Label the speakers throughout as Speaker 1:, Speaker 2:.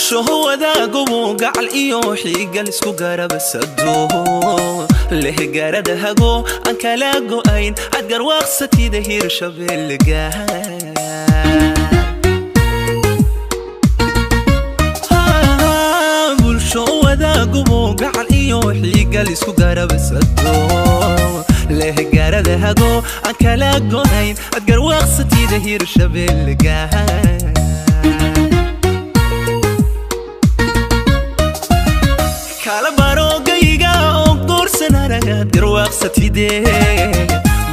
Speaker 1: Bulsho wadaagowo gacal iyo xiigal isku garabsado leh gaarada hago aan kala go'ayn ad garwaaqsatida Hirshabeelle gaar. Bulsho wadaagowo gacal iyo xiigal isku garabsado leh gaarada hago aan kala go'ayn ad garwaaqsatida Hirshabeelle gaar. Kala barogayga oo guursan aragad garwaaqsatide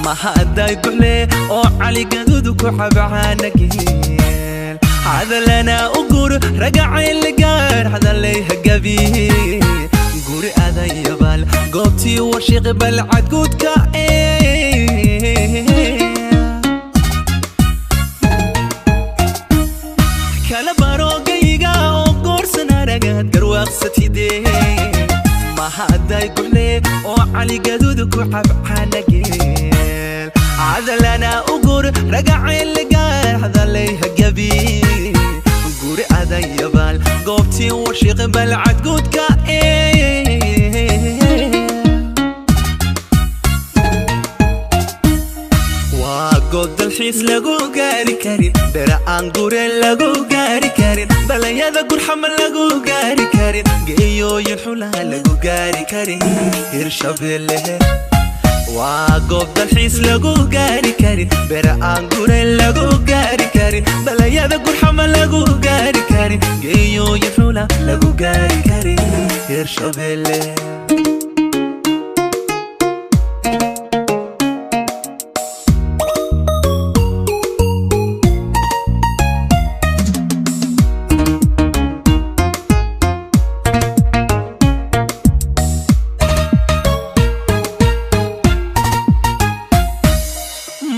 Speaker 1: mahaday guxle oo cali gaduud ku xabcaanageel hadalana u guur ragacayl gaar hadalay hagabi guri adayabal goobtii warshiq balcad guudka kala barogayga oo guursan aragad garwaaqsatide mahaday guxle oo cali gaduud ku xabcaanageel hadalana u guur ragacayl gaar hadalay hagabi guri adayabal goobtii warshiq balcad guudka. Waa goob dalxiis lagu gaari karin, bera aan gure lagu gaari karin, balayada gurxama lagu gaari karin, geeyooyin xulaha lagu gaari karin Hirshabeelle. Waa goob dalxiis lagu gaari karin, bera aan gure lagu gaari karin, balayada gurxama lagu gaari karin, geeyooyin xula lagu gaari karin Hirshabeelle.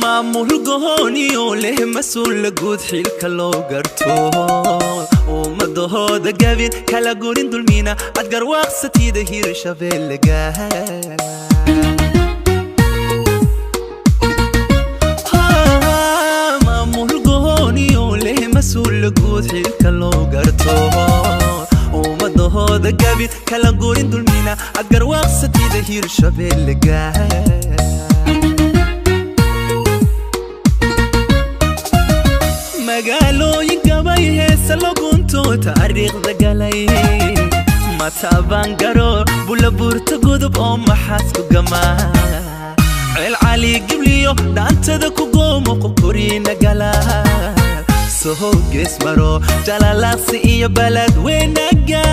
Speaker 1: Maamul gooniyo leh mas-uul guud xilka loo garto ummadahooda gabin kala gurin dulmina ad garwaaqsatida Hirshabeelle gaar. Maamul gooniyo leh mas-uul guud xilka loo garto ummadahooda gabin kala gurin dulmina ad garwaaqsatida Hirshabeelle gaar. Magaalooyin gabay heesa lagunto taariikhda galay mataabaan garo bulabuurta gudub oo maxaas ku gamaa ceel cali gibliyo dhaantada ku goomo qokoriina gala sohow gees maro jalalaaqsi iyo balad weynaga.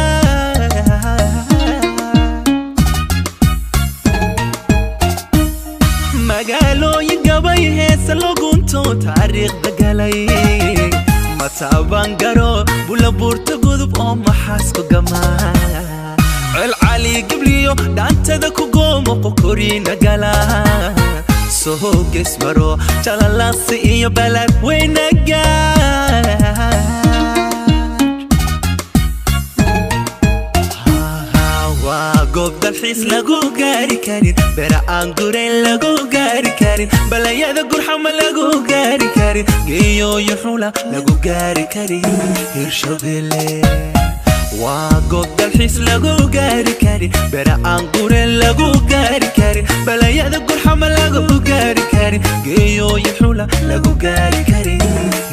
Speaker 1: Magaalooyin gabay heesa lagunto taariikhda galay mataabaan garo bulabuurta gudub oo maxaas ku gamaa ceel cali gibliyo dhaantada ku goomo qokoriina gala sohow gees maro jalalaaqsi iyo balad weynaga. Waa goob dalxiis lagu gaari karin, bera aan gurayn lagu gaari karin, balayada gurxama lagu gaari karin, geeyooyin xula lagu gaari karin Hirshabeelle. Waa goob dalxiis lagu gaari karin, bera aan gurayn lagu gaari karin, balayada gurxama lagu gaari karin, geeyooyin xula lagu gaari karin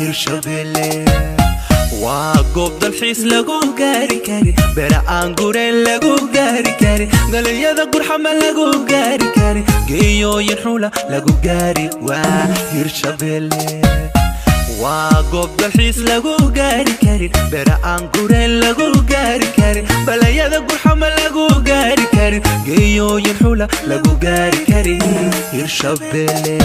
Speaker 1: Hirshabeelle. Waa goob dalxiis lagu gaari karin, bera aan gurayn lagu gaari karin, galayada gurxama lagu gaari karin, geeyooyin xula lagu gaari waa Hirshabeelle. Waa goob dalxiis lagu gaari karin, bera aan gurayn lagu gaari karin, balayada gurxama lagu gaari karin, geeyooyin xula lagu gaari karin Hirshabeelle.